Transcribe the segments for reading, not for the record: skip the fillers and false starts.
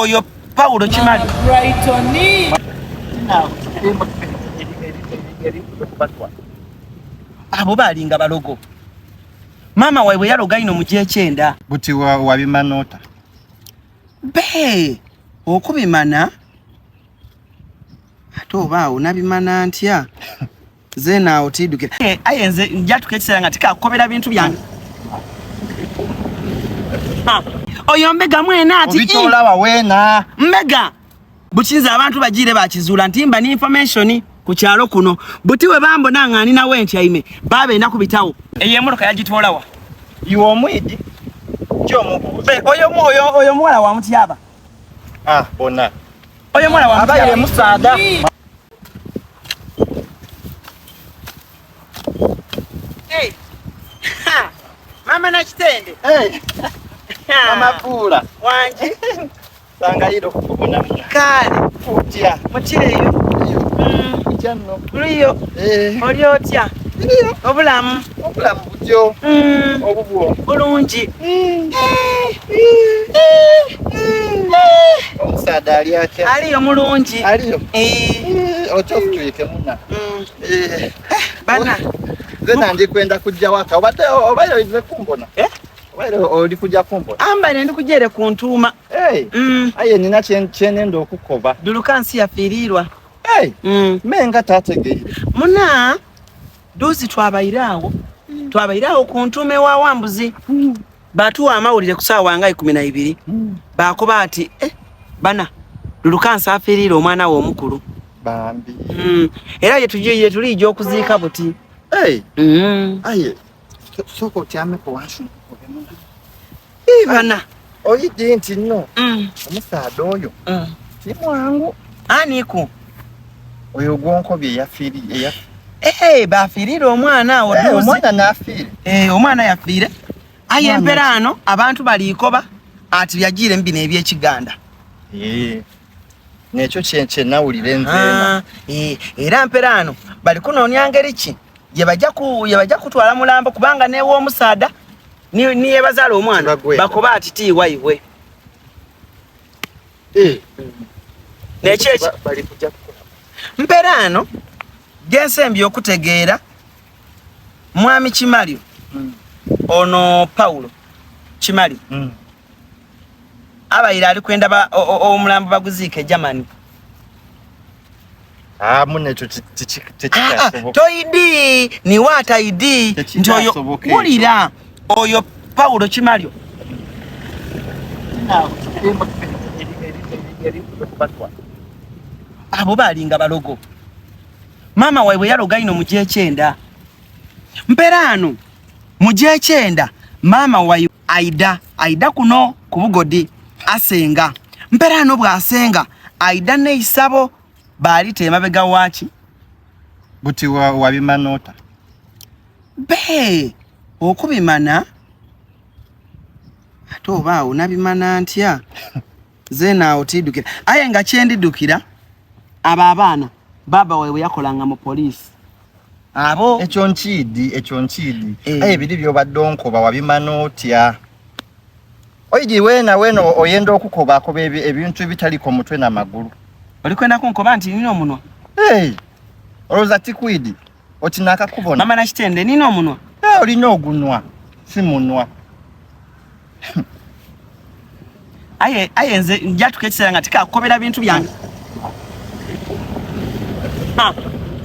Oyo Paulo Kimali abo balinga balogo. Maama waibwe yaloga ino mu gyekyenda. Buti wabimana ota? Be okubimana ate oba awo nabimana ntya? Zeena awo tiidukira. Aye nze njatuka ekiseera nga tikakukobera bintu byange. Oyo mbega mwena ati obitolawa weena mbega bukinza abantu bagiire bakizuula nti mba ni information ku kyalo kuno buti we bambona nga ninawo entyaime baabenda kubitawo. Eyo emmotoka yagitoolawa? Iwe omwidi ki omubuuza? Oyo muwala wa Mutyaba. Ah, bona. Oyo muwala wa Mutyaba. Abaire musaadha. Hey. Ha. Mama Nakitende. Hey. Mama Pula. Wangi. Sangayiro kukubona. Kale. Otya. Mukireyo. Otya nno. Luliyo. Eh. Oli otya? Luliyo. Obulamu. Obulamu butyo. Obubwo. Bulungi. Omusaadha ali atya? Aliyo mulungi. Aliyo. Otya okutwike muna. Bana. Nze nandi kwenda kujja waka. Obadde obaire oize kumbona. Eh? Obaire oli kujja kumbona. Amba ndi kujere ku ntuuma. Hey. Aye nina kyenenda okukoba. Duluka nsi yafiirirwa. Hey. Menga tategeire. Muna duzi twabaire awo. Twabaire awo ku ntuuma ewa Wambuzi. Batuwa amawulire ku ssaawa nga 12. Baakoba ati bana Duluka nsi afiiriire omwana we omukulu. Bambi. Era ye tulijja okuziika buti. Hey. Aye sooka otyameko wansi nkukobe muna. Bana. Oyidde nti nno omusaadha oyo si mwangu. Aniku? Oyo gwonkobye eyafiiriye. Bafiirire omwana awo. Omwana n'afiire. Omwana yafiire. Aye empera ano abantu baliikoba ati byagiire mu bino eby'ekiganda. Nekyo kye nawulira enzeena. Era mpera ano bali kunoonya ngeri ki gye bajja kutwala mulambo kubanga n'ew'omusaadha niye bazaala omwana bakoba ati ti waibwe. Nekyo ekyo mpera ano gensembye okutegeera Mwami Kimalyo ono Paulo Kimalyo abaire ali kwenda omulambo baguziike Germany. Munekyo tekikyasoboka. Toidi niwe ataidi nti oyo wulira oyo Paulo Kimalyo abo balinga balogo. Maama waibwe yaloga ino mu gyekyenda. Mpera ano mu gyekyenda maama waibwe aida kuno ku bugodi asenga. Mpera ano bw'asenga aida n'eisabo baalita emabega waaki. Buti wabimana ota? Be okubimana ate oba awo nabimana ntya? Zeena awo tiidukira. Aye nga kyendidukira abo abaana baba waibwe yakolanga mu poliisi. Abo ekyo nkiidi, ekyo nkiidi. Aye biri by'obadde onkoba wabimana otya? Oidi weena weena oyenda okukoba akoba ebintu ebitaliko mutwe na magulu. Oli kwenda kunkoba nti nina omunwa? Hey, olowooza tikwidi oti nakakubona. Mama Nakitende nina omunwa? Hey, olina ogunwa si munwa. Aye nze njatuka ekiseera nga tikakukobera bintu byange.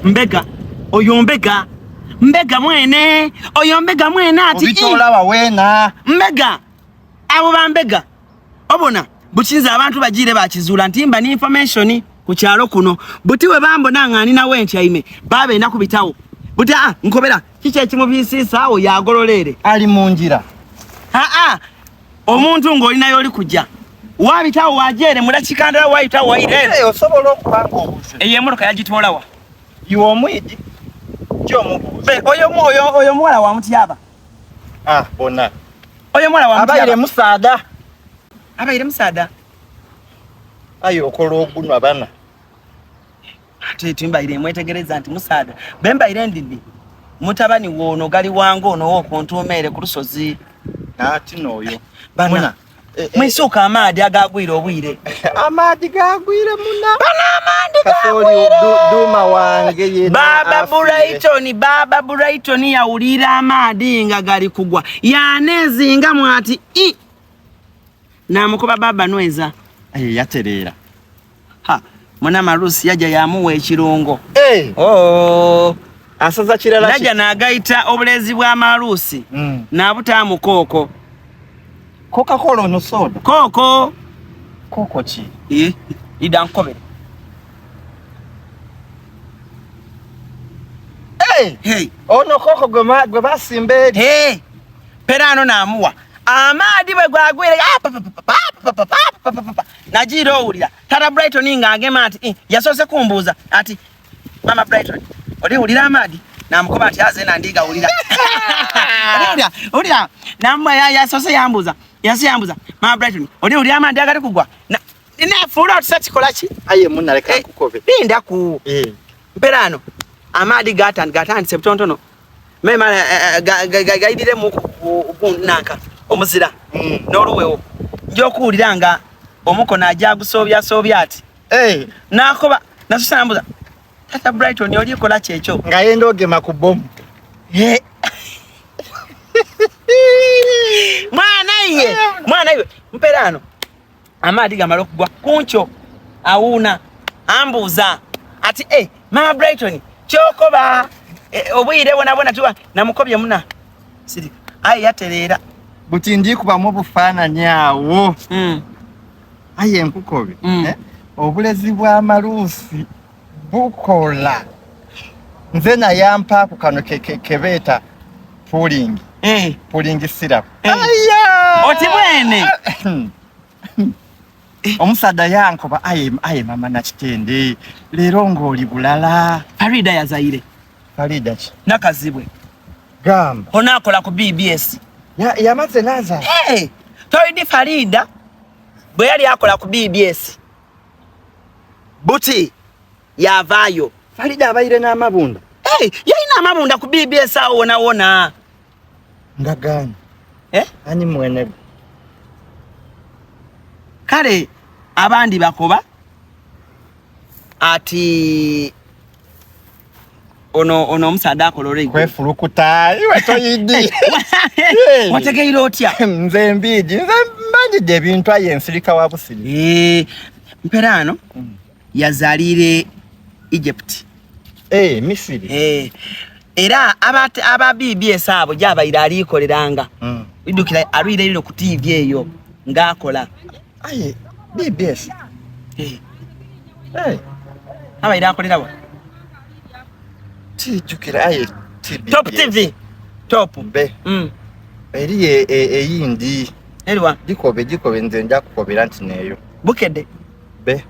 Mbega oyo mbega mbega mwene oyo mbega mwene ati obitolawa weena mbega abo bambega obona bukinza abantu bagiire bakizuula nti mba ni information ku kyalo kuno buti we bambona nga ninawo entyaime baabenda kubitawo buti nkobera kiki ekimubiisiisa awo yagololeere ali mu ngira. Omuntu ng'olinayo oli kujja wabitawo wajeere mulakikandala wayitawo wayireere osobola okuba ng'obuze. Eyo emmotoka yagitoolawa? Iwe omwidi ki omubuuza? Oyo muwala wa Mutyaba. Bona. Oyo muwala wa Mutyaba. Abaire musaadha. Abaire musaadha. Aye okola ogunwa bana. Ate timbaire mwetegereza nti musaadha. Bembaire ndidi mutabani woono gali wange ono w'okuntuuma ere ku lusozi. Ati n'oyo. Bana. Mwisuka amaadi agagwire obwire. Amaadi gagwire muna. Bana amaadi Kasooli gagwire. Duma wange yena Baba afiire. Brighton, Baba Brighton yawulira amaadi nga gali kugwa. Yanezinga mwati i. Namukuba baba nweza. Aye yatereera. Ha, muna marusi yaja yamuwa ekirungo. Hey. Oh. Asaza kirala ki? Naja nagaita obulezi bwa marusi. Nabutaamu kooko. Coca-Cola ono soda. Kooko. Kooko ki? Ida nkobere. Hey! Hey. Ono kooko gwe basimba eri. Hey. Perano namuwa. Amaadi bwe gwagwire, ah, pa, pa, pa, pa, pa, pa, pa, pa, pa, pa, pa. Nagira owulira. Tata Brighton ng'agema ati, yasoose kumbuuza ati, Mama Brighton, oliwulira amaadi? Namukoba ati aze na ndiga wulira. Oliwulira, wulira. Namuwa yasoose yambuuza. Yasoose yambuuza. Mama Brighton, oliwulira amaadi agali kugwa? Nafuula oti sakikola ki? Aye munna leka nkukobe. Linda ku. Mperano, amaadi gatandise butonotono. Mema gayirire mu nanka omuzira n'oluwewo. Nja okuwulira nga omukono ajja agusoobyasoobya ati. N'akoba, nasusa nambuuza, Tata Brighton olikola ki ekyo? Nga yenda ogema ku bbomu. Mwana ye, mwana ye, mperano. Amaadi gamala okugwa ku nkyo awuuna ambuuza ati, Mama Brighton, kyokoba, obwire bwona bwona tuba namukobye muna. Sirika. Aye yatereera. Buti ndikubamu obufaananyi awo. Aye nkukobe. Obulezi bw'amaluusi bukola. Nze nayampaako kano kebeeta puling. Puling syrup. Aya! Oti bwene. Omusaadha yankoba, aye mama Nakitende, leero ng'oli bulala. Farida yazaire. Farida ki? Nakazibwe. Gamba. Onaakola ku BBS. Yamaze n'azaala. Hey, toyidi Farida bwe yali akola ku BBS. Buti yavaayo. Farida abaire n'amabunda. Hey, yalina amabunda ku BBS awo wona wona. Nga gaani? Ani mwene? Kale abandi bakoba ati ono omusaadha akola olw'eggulu. Kwefulukuta, iwe toyidi. Wategeera otya? Nze mbiidi, nze mbangidde ebintu aye nsirika wa busiri. Mperano yazaalire Egypt. Misiri. Era aba BBS abo gyabaire aliikoleranga. Idukira alwire eriro ku TV eyo ng'akola. Aye, BBS. Abaire akolera wa? Tijjukira aye TBS. Top TV. Top. Be. Eri eyindi. Eriwa? Gikobe, gikobe nze nja kukobera nti neeyo. Bukedde. Be.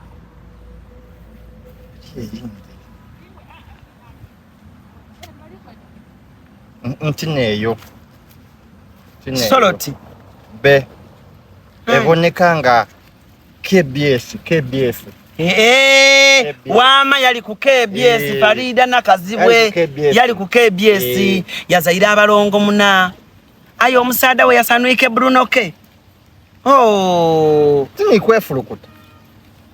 Eyindi. Nti neeyo. Nti neeyo. Soloti. Be. Eboneka nga KBS, KBS. KBS. Wama yali ku KBS, Farida Nakazibwe Yali ku KBS. yali ku KBS. Yazaire abalongo muna. Aye omusaadha we yasanwike Bruno K. Oh. Tini kwefulukuta.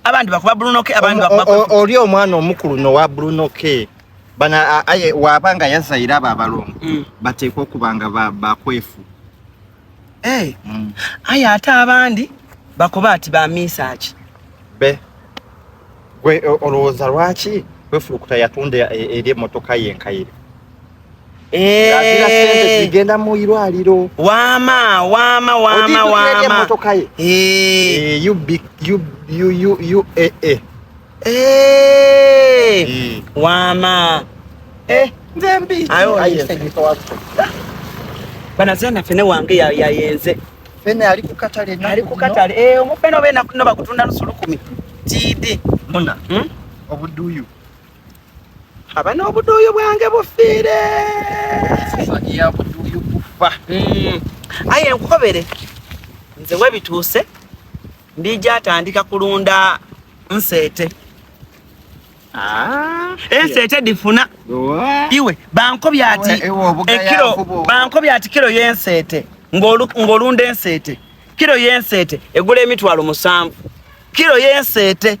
Abandi bakuba Bruno K, abandi bakuba Kwefu. Oli omwana omukulu no wa Bruno K. Bana, aye wabanga yazaire abo abalongo. Bateekwa okuba nga bakwefu. Aye ate abandi bakuba ati ba Misaki. Be. Gwe olowooza lwaki Kwefulukuta yatunda eri emmotoka ye enkaire? Ng'azira ssente zigenda mu irwaliro. Wama, wama, wama, Odiddukira eri wama. emmotoka ye. U B, U, U, U, U, A, A. Wama. Nze mbi. Ayo, Aye, nze. nze waffe. Bana zena fene wange yayenze. Fene ali ku katale na Ali ku katale. Omufene obe na kuno bakutunda nusu lukumi. TD. Muna. Obuduyu. Aba n'obuduyu bwange bufiire. Ya buduyu bufa. Aye nkukobere. Nze webituuse ndijja atandika kulunda nseete. Enseete difuna. Iwe bankobye ati Ewe, ewe, obuga ekiro, ya nkubo. bankobye ati kiro y'enseete ng'olunda enseete Kiro y'enseete egula 700,000. Kiro y'enseete.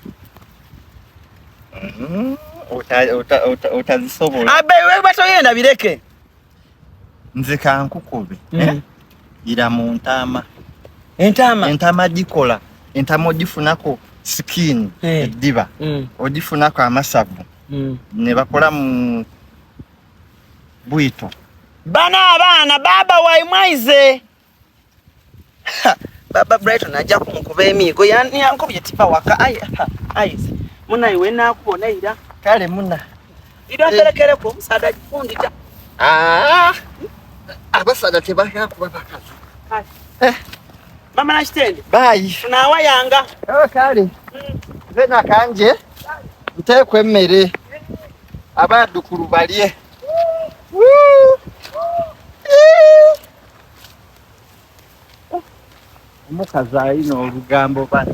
Otazisobola. Abe wewe batoyenda bireke. Nze kankukobe. Eh? Ira mu ntama. Entama. Entama gikola. Entama ogifunako skin eddiba. Ogifunako amasavu. Ne bakola mu bwito. Bana abaana baba waimwaize. Baba Brighton ajja kumukuba emiigo yankubye tipa waka aize muna iwe nakubona ira kale muna ira mperekereko omusaadha agifundita. Abasaadha tebakakuba bakazi. Mama Nakitende. Bye. Tunawayanga. Kale. Nze nakanje nteekwa emmere abaddukulu balye. Omukazi alina olugambo bana.